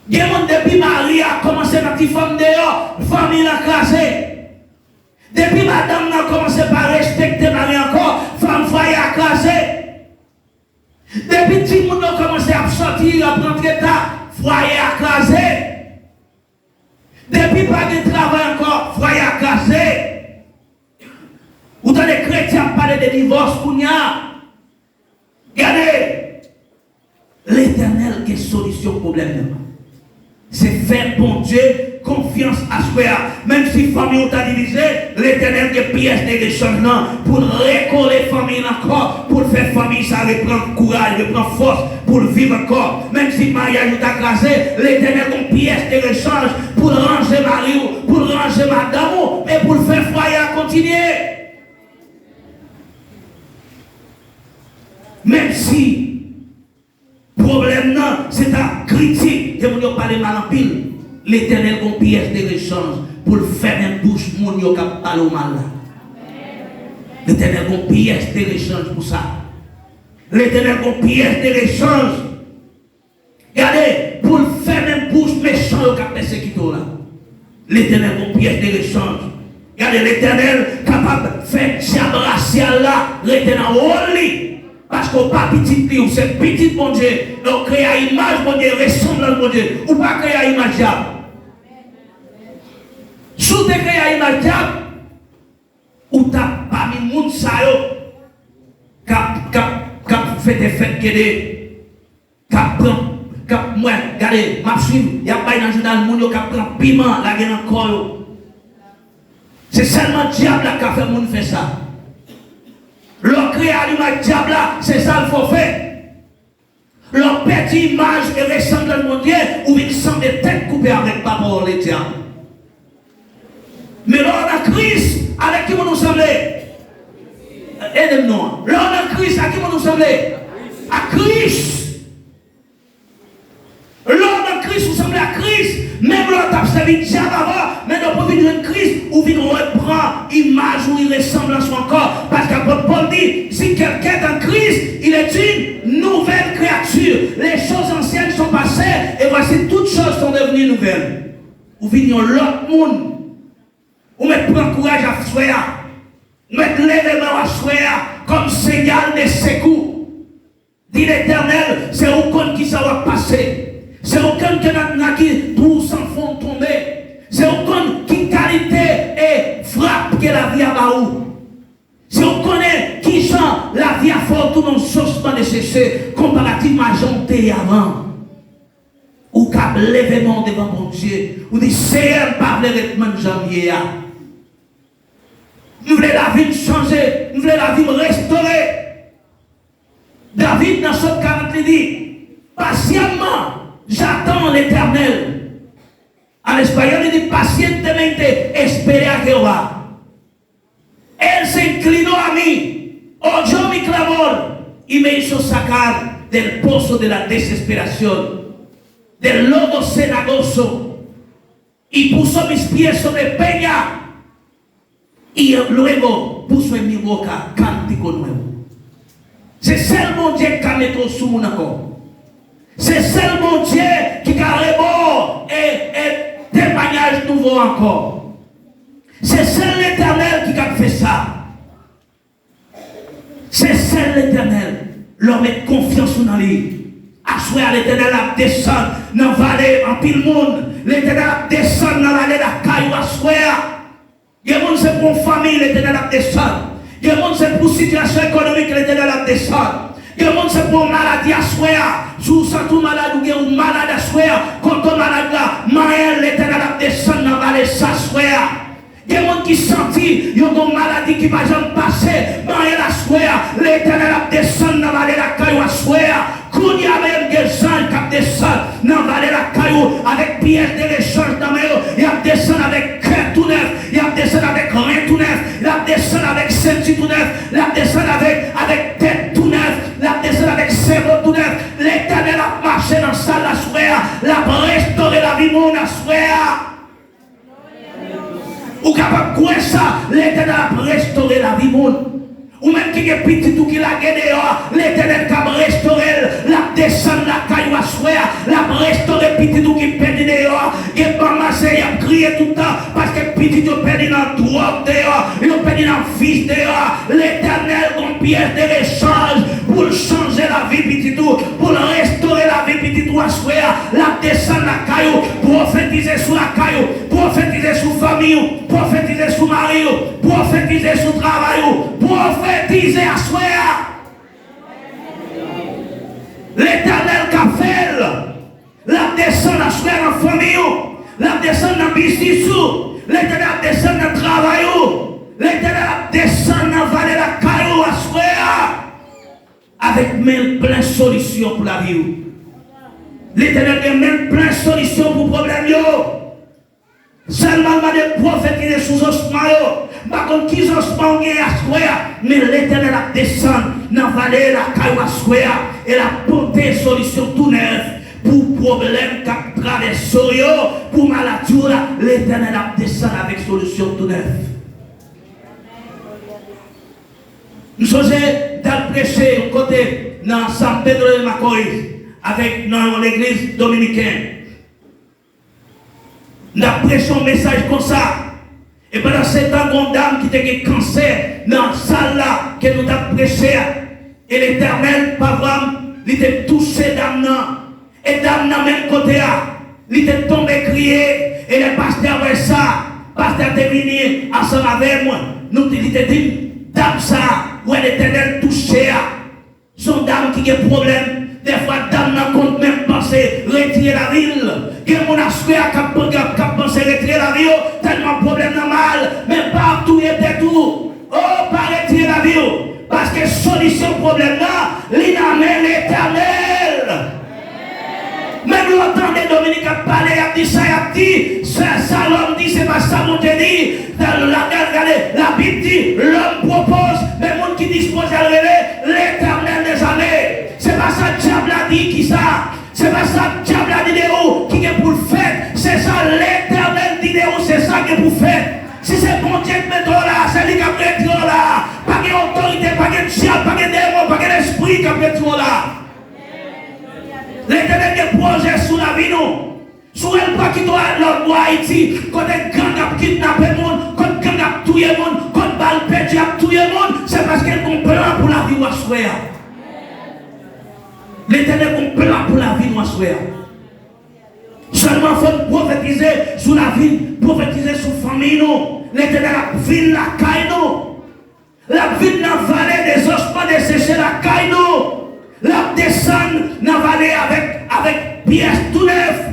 Gen moun depi mari a kòmanse met ti fanm deyò, fanmi lan kraze. Depi madanm nan kòmanse pa respekte mari ankò, fanm fwaye a kraze. Depi timoun yo kòmanse ap sòti, y ap rantre ta, fwaye a kraze. Depi pa gen travay ankò, fwaye a kraze. Ou tande kretyen ap pale de divòs kounye a. Gade, Letènèl gen solisyon pwoblèm nan. Se fè Bondye konfyans aswè a. Menm si fanmi w ta divize, Letènèl gen pyès de rechanj lan pou l rekole fanmi l ankò, pou l fè fanmi sa reprann kouraj, reprann fòs, pou l viv ankò. Menm si maryaj ou ta kraze, Letènèl gen pyès de rechanj pou l ranje mari w, pou l ranje madanm ou, e pou l fè fwaye a kontinye. Menm si pwoblèm nan se ta kritik, gen moun yo pale mal anpil, Letènèl gen pyès de rechanj pou l fèmen bouch moun yo k ap pale w mal la. Letènèl gen pyès de rechanj pou sa. Letènèl gen pyès de rechanj. Gade, pou l fèmen bouch mechan yo k ap pèsekite w la. Letènèl gen pyès de rechanj. Gade, Letènèl kapab fè dyab rasyal la rete nan wòl li. Paske w pa pitit li, ou se pitit Bondye. E w kreye a imaj Bondye, resanblans Bondye. Ou pa kreye a imaj dyab. Si w te kreye a imaj dyab, ou t ap pami moun sa yo k ap, k ap, k ap fete fèt gede. K ap pran, k ap, mwen, gade, m ap swiv, y ap bay nan jounal moun yo k ap pran piman, lage nan kò yo. Se sèlman dyab la k ka fè moun fè sa. Lè w kreye a limaj dyab la, se sa l fè w fè. Lè w pèdi imaj e resanblans Bondye, ou vin sanble tèt koupe avèk pawòl de dyab. Men lè w nan Kris, avèk ki moun ou sanble? Ede m non. Lè w nan Kris, ak ki moun ou sanble? Ak Kris. Lè w nan Kris, ou sanble ak Kris. Menm lè w t ap sèvi dyab avan, men depi w vin jwenn Kris, ou vin reprann imaj ou, resanblans ou ankò. Paske apot Pòl di, si quelqu'un est en Christ, il est une nouvelle créature. Les choses anciennes sont passées, et voici toutes choses sont devenues nouvelles. Ou vin yon lòt moun. Ou mèt pran kouraj aswè a. Ou mèt leve men w aswè a kòm siyal de sekou. Di Letènèl, se ou konn kisa w ap pase. Se ou konn ki nan, nan ki twou san fon w tonbe. Se ou konn ki kalite e frap ke lavi a ba ou. Se ou konnen kijan lavi a fè w tounen yon sospann de seche konparativman a jan w te ye avan. Ou kab leve men w devan Bondye, ou di, Seyè, m pa vle ret menm jan m ye a. M vle lavi m chanje, m vle lavi m restore. David nan Sòm karant li di, Pasyamman, j'attends l'Éternel. An espayòl, li di, Pacientemente esperé a Jehová. Él se inclinó a mí, oyó mi clamor y me hizo sacar del pozo de la desesperación, del lodo cenagoso, y puso mis pies sobre peña, y luego puso en mi boca cántico nuevo. Se sèl Bondye ki ka mete w sou moun ankò. Se sèl Bondye ki ka reba w e, e temwayaj nouvo ankò. Se sèl Letènèl ki kab fè sa. Se sèl Letènèl, lè w met konfyans ou nan li, Aswè a, Letènèl ap desann nan vale anpil moun. Letènèl ap desann nan vale lakay ou aswè a. Gen moun se pou yon fanmi Letènèl ap desann. Gen moun se pou sitiyasyon ekonomik Letènèl ap desann. Gen moun se pou yon maladi aswè a. Si w santi w malad oubyen ou malad aswè a, kote w malad la, manyen l, Letènèl ap desann nan vale sa aswè a. Gen moun ki santi yo gen yon maladi ki pa janm pase, manyen l aswè a, Letènèl ap desann nan vale lakay ou aswè a. Kounye a menm gen zanj k ap desann nan vale lakay ou avèk pyès de rechanj nan men yo. Y ap desann avèk kè tou nèf, y ap desann avèk ren tou nèf, y ap desann avèk senti tou nèf, y ap desann avèk, avèk tèt tou nèf, y ap desann avèk sèvo tou nèf. Letènèl ap mache nan sal la aswè a, l ap restore lavi moun aswè a. Ou kapab kwè sa, Letènèl ap restore lavi moun. Ou menm ki gen pitit ou ki lage deyò a, Letènèl kab restore l, l ap desann lakay ou aswè a, l ap restore pitit ou ki pèdi deyò a. Gen manman se y ap kriye tout tan, paske pitit yo pèdi nan dwòg deyò, yo pèdi nan vis deyò a. Letènèl gon pyès de rechanj pou l chanje lavi pitit ou, pou l restore lavi pitit ou aswè a. L ap desann lakay ou, pwofetize sou lakay ou, pwofetize sou fanmi ou, pwofetize sou mari ou, pwofetize sou travay ou, pwofetize aswè a. Letènèl ka fè l. L ap desann aswè a nan fanmi ou. L ap desann nan biznis ou. Letènèl ap desann nan travay ou. Letènèl ap desann nan vale lakay ou aswè a. Avèk men l plen solisyon pou lavi ou. Letènèl gen men l plen solisyon pou pwoblèm yo. Sèlman l mande pwofetize sou zosman yo. M pa konn ki zosman w genyen aswè a, men Letènèl ap desann nan vale lakay ou aswè a, e l ap pote solisyon tou nèf pou pwoblèm k ap travèse w yo, pou maladi w la. Letènèl ap desann avèk solisyon tou nèf. M sonje m t al preche yon kote nan San Pedro de Macorís avèk nan yon legliz dominiken. M t ap preche yon mesaj konsa. E pandan se tan, gen yon dam ki te gen kansè nan sal la ke nou t ap preche a. E Letènèl, pa vwa m, li te touche dam nan. E dam nan menm kote a, li te tonbe kriye. E lè pastè a wè sa, pastè a te vini ansanm avè mwen. Nou te, li te di m, dam sa a, wè Letènèl touche a. Se yon dam ki gen pwoblèm. Dèfwa, dam nan konn menm panse retire lavi l. Gen moun aswè a k ap, k ap, k ap panse retire lavi yo, tèlman pwoblèm nan mal. Men pa ap touye tèt ou. O, pa retire lavi w. Paske solisyon pwoblèm nan, li nan men Letènèl. Menm lè w tande Dominik ap pale, y ap di sa y ap di, se sa lòm di, se pa sa Bondye di. Gade, gade, Labib di, l'homme propose, men moun ki dispoze al rele, Letènèl dezame. Se pa sa dyab la di ki sa. Se pa sa dyab la di de ou ki gen pou l fèt. Se sa Letènèl di de ou, se sa gen pou fèt. Si se Bondye k mete w la, se li k ap retire w la. Pa gen otorite, pa gen dyab, pa gen demon, pa gen lespri k ap retire w la. Letènèl gen pwojè sou lavi nou. Si w wè l pa kite w al lòtbò Ayiti, kote gang ap kidnape moun, kote gang ap touye moun, kote bal pèdi ap touye moun, se paske l gon plan pou lavi w aswè a. Letènèl gon plan pou lavi nou aswè a. Sèlman fò n pwofetize sou lavi n, pwofetize sou fanmi nou. Letènèl ap vin lakay nou. L ap vin nan vale dezosman, deseche lakay nou. L ap desann nan vale avèk, avèk pyès tou nèf.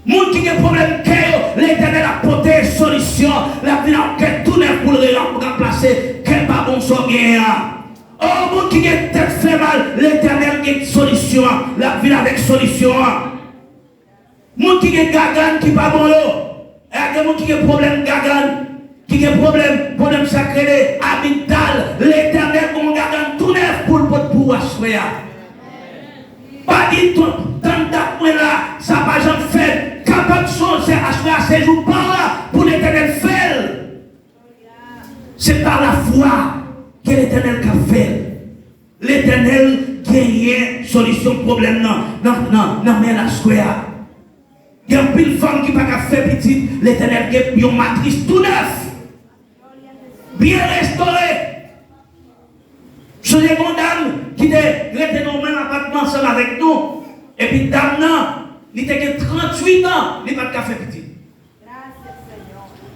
Moun ki gen pwoblèm kè yo, Letènèl ap pote solisyon. L ap vin ak kè tou nèf pou l re-, ranplase kè pa bon sa w genyen an. O, moun ki gen tèt fè mal, Letènèl gen solisyon an. L ap vin avèk solisyon an. Moun ki gen gagann ki pa bon yo. E gen moun ki gen pwoblèm gagann, ki gen pwoblèm, pwoblèm sa k rele amigdal. Letènèl gen yon gagann tou nèf pou l pot pou w aswè a. Pa di, "Tann dat mwen la, sa pa janm fèt." Kapab sonje aswè a se jou pa w la pou Letènèl fè l. Se pa lafwa ke Letènèl ka fè l. Letènèl genyen solisyon pwoblèm nan, nan, nan, nan men l aswè a. Gen anpil fanm ki pa ka fè pitit, Letènèl gen yon matris tou nèf, byen restore. Sonje gen yon dam ki te rete nan yon menm apatman. ansanm avèk nou. Epi dam nan, li te gen tranntuit an, li pa t ka fè pitit.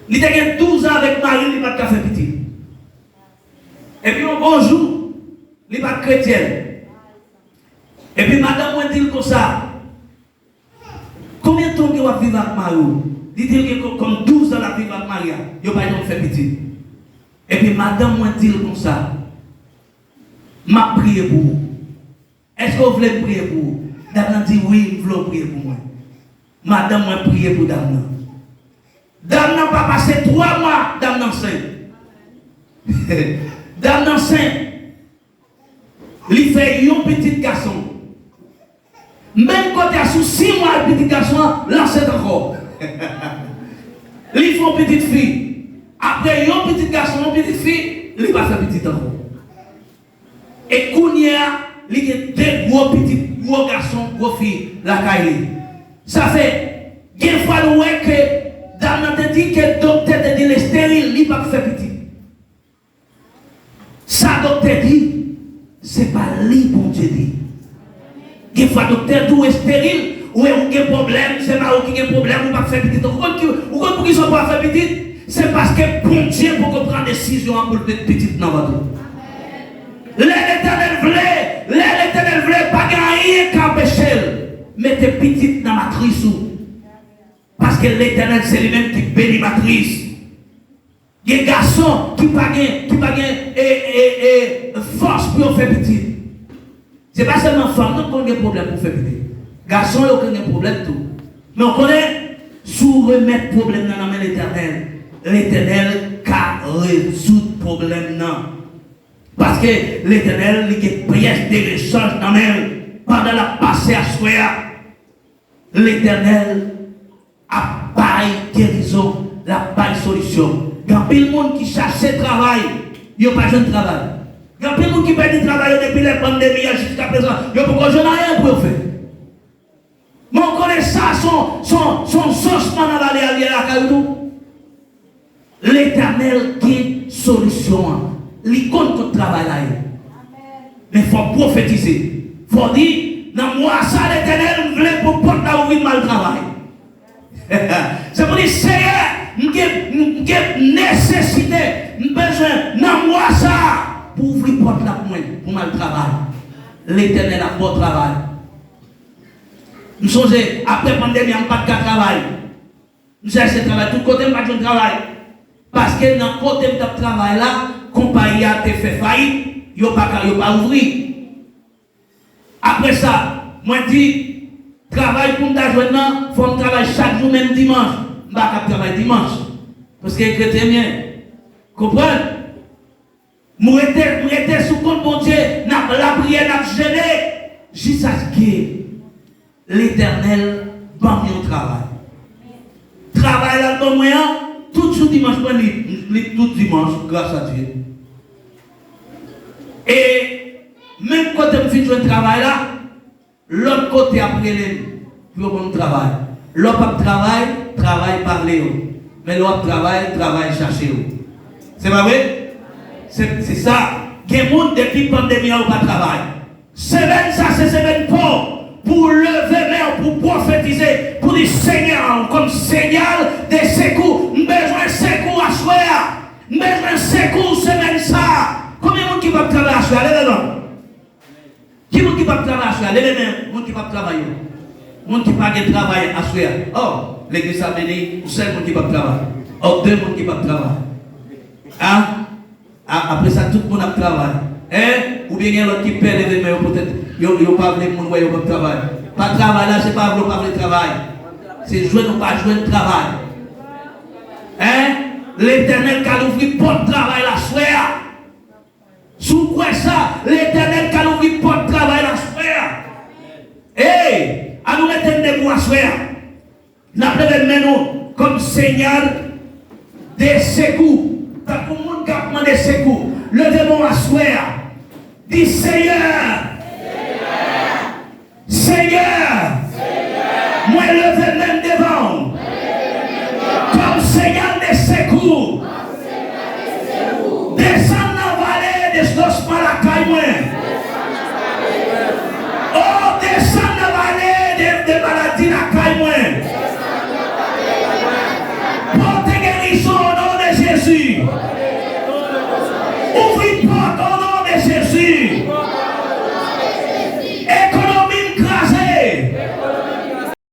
Li te gen douz an avèk mari l, li pa t ka fè pitit. Epi yon bon jou, li pa t kretyèn. Epi madanm mwen di l konsa, "Konbyen tan w gen w ap viv ak mari w?" Li di l gen kò-, kòm douz an l ap viv ak mari a, yo pa janm fè pitit. Epi madanm mwen di l konsa, "M ap priye pou ou. Èske w vle m priye pou ou?" Dam nan di, "Wi, m vle w priye pou mwen." Madanm mwen priye pou dam nan. Dam nan pa pase twa mwa, dam nan ansent. Dam nan ansent. Li fè yon pitit gason. Menm kote a, sou sis mwa, pitit gason an, l ansent ankò. Li fè yon pitit fi. Apre yon pitit gason, yon pitit fi, li pa fè pitit ankò. E kounye a, li gen de gwo pitit, gwo gason, gwo fi lakay li. Sa fè, gen fwa nou wè ke dam nan te di ke doktè te di l esteril, li p ap fè pitit. Sa doktè di, se pa li Bondye di. Gen fwa doktè di w esteril, ou wè ou gen pwoblèm, se mari w ki gen pwoblèm, ou p ap fè pitit. Ou konn ki, ou konn poukisa w pa fè pitit? Se paske Bondye poko pran desizyon an pou l met pitit nan vant ou. Lè Letènèl vle, lè Letènèl vle, pa gen anyen k ap anpeche l mete pitit nan matris ou. Paske Letènèl se li menm ki beni matris. Gen gason ki pa gen, ki pa gen, e, e, e, fòs pou yo fè pitit. Se pa sèlman fanm nan ki konn gen pwoblèm pou fè pitit. Gason yo konn gen pwoblèm tou. Men w konnen, si w remèt pwoblèm nan nan men Letènèl, Letènèl ka rezoud pwoblèm nan. Paske Letènèl, li gen pyès de rechanj nan men l. Pandan l ap pase aswè a, Letènèl ap bay gerizon, l ap bay solisyon. Gen anpil moun ki chache travay, yo pa jwenn travay. Gen anpil moun ki pèdi travay yo depi lè pandemi a jiskaprezan, yo poko jwenn anyen pou yo fè. Men w konnen sa, se yon, se yon, se yon zòs mann avale al ye lakay ou tou. Letènèl gen solisyon an. Li konn kot travay la ye. Men fò w pwofetize. Fò w di, "Nan mwa sa, Letènèl, m vle pou pòt la ouvri, m al travay." Se pou di, "Seyè, m gen, m gen nesesite, m bezwen, nan mwa sa, pou ouvri pòt la pou mwen, pou m al travay." Letènèl ap ba w travay. M sonje, apre pandemi an, m pa t ka travay. M chèche travay tout kote, m pa t jwenn travay. Paske nan kote m t ap travay la, konpayi a te fè fayit, yo pa ka, yo pa ouvri. Apre sa, mwen di, travay pou m ta jwenn nan, fò m travay chak jou, menm dimanch. M pa kab travay dimanch. Paske kretyen m ye. Konprann? M rete, m rete sou kont Bondye, n ap lapriyè, n ap jene, jiskaske Letènèl ban m yon travay. Travay la l ban mwen an, tout jou dimanch mwen li, li tout dimanch, gras a Dye. E menm kote m fin jwenn travay la, lòt kote ap rele m pou yo ban m travay. Lè w p ap travay, travay pa vle w. Men lè w ap travay, travay chache w. Se pa vre? Se, se sa. Gen moun depi pandemi an yo pa travay. Semèn sa se semèn pa w pou w leve men w pou w pwofetize, pou di Senyè an kòm siyal de sekou. M bezwen sekou aswè a. M bezwen sekou semèn sa. Konbyen moun ki p ap travay aswè a? Leve men w. Ki moun ki p ap travay aswè a? Leve men, moun ki p ap travay yo. Moun ki pa gen travay aswè a. Oh, legliz sa beni, yon sèl moun ki p ap travay. Oh, de moun ki p ap travay. A? A, apre sa, tout moun ap travay. Hein? Oubyen gen lòt ki pè leve men yo poutèt yo, yo pa vle moun wè yo p ap travay. Pa travay la, se pa vle ou pa vle travay. Se jwenn ou pa jwenn travay. Hein? Letènèl ka louvri pòt travay la aswè a. Si w kwè sa, Letènèl ka louvri pòt travay la aswè a. Hey, ann nou mete n debou aswè a. N ap leve men nou kòm siyal de sekou. Tankou moun k ap mande sekou. Leve men w aswè a. Di, Seyè, Senyè, mwen leve men m devan w kòm Senyè